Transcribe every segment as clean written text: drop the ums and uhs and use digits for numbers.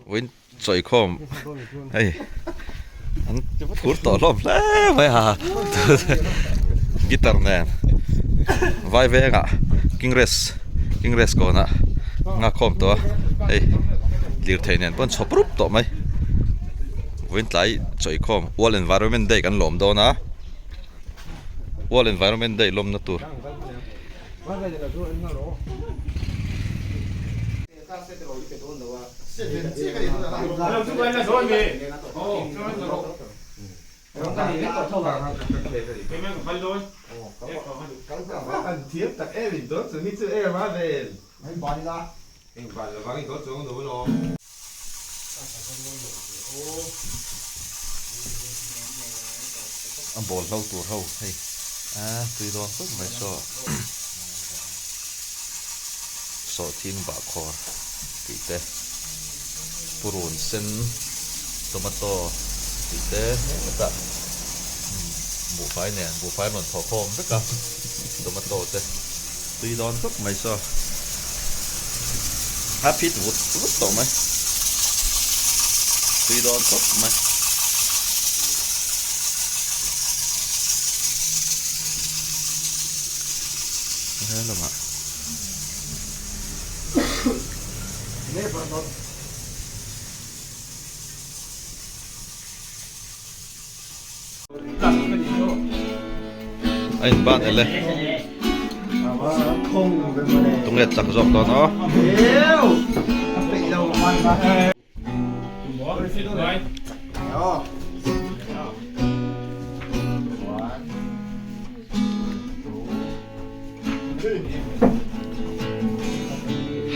Vawiin chawikhawm hei an phur tawh hlawm hle mai a guitar nen vai vengah king race king race kawnah an nghakkhawm tawh a hei lirthei nen pawh an chhawp rup tawh mai vawiin tlai chawikhawm world environment day kan lawm dawn a world environment day lawmna tur. A ball hlo tur ho hei a tui dawn khawp mai saw sawhthing bahkhawr tih te purun sen tomato tih te hetah buhfai nen buhfai an rawn thawh khawm vek a tomato te tui dawn khawp mai saw a phit vut vut tawh mai tui dawn khawp mai. He lamah A inban ele. Tunge chak zawk dawn aw.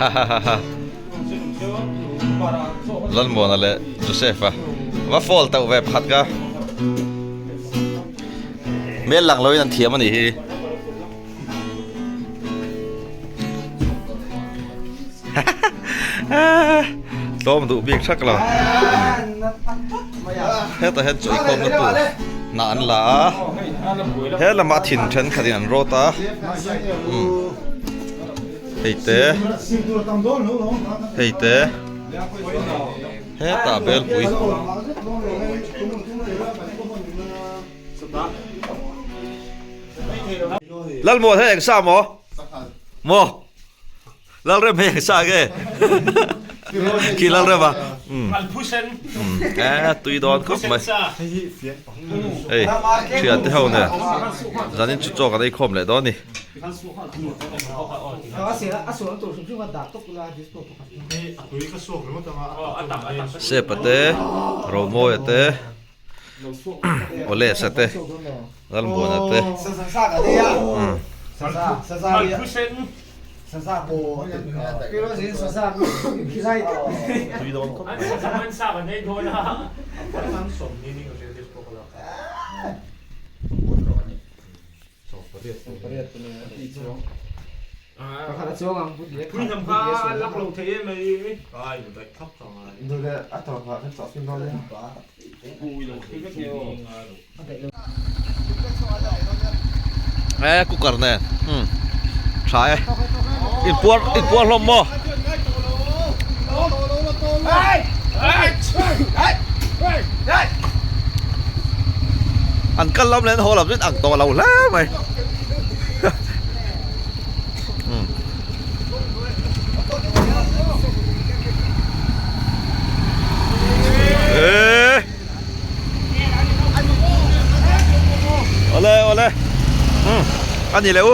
Ha ha ha ha. Lalmuana leh Joseph a va fall tauh ve pakhat ka. Hmel lang loin an thiam a nih hi. Tlawm duh bik thak lo. Hetah hian chawi khawmna tur hnah an la a. He lamah thin thenkhatin an rawt a. Hei te hei te hetah belpui. Lalmuan hei eng sa maw? Maw? Lalrem hei eng sa nge? Khi Lalrem a. Eh tui dawn khawp mai. Hei thiante ho nen zanin chu chaw kan ei khawm leh dawn a ni. Sepa te, Romawia te. Awle sa te Lalmuana te E cooker nen umm tha e inpuar inpuar hlawm maw. An kal lam leh an haw lam chu in ang tawh lo hle mai. Ole ole. Ani leh u.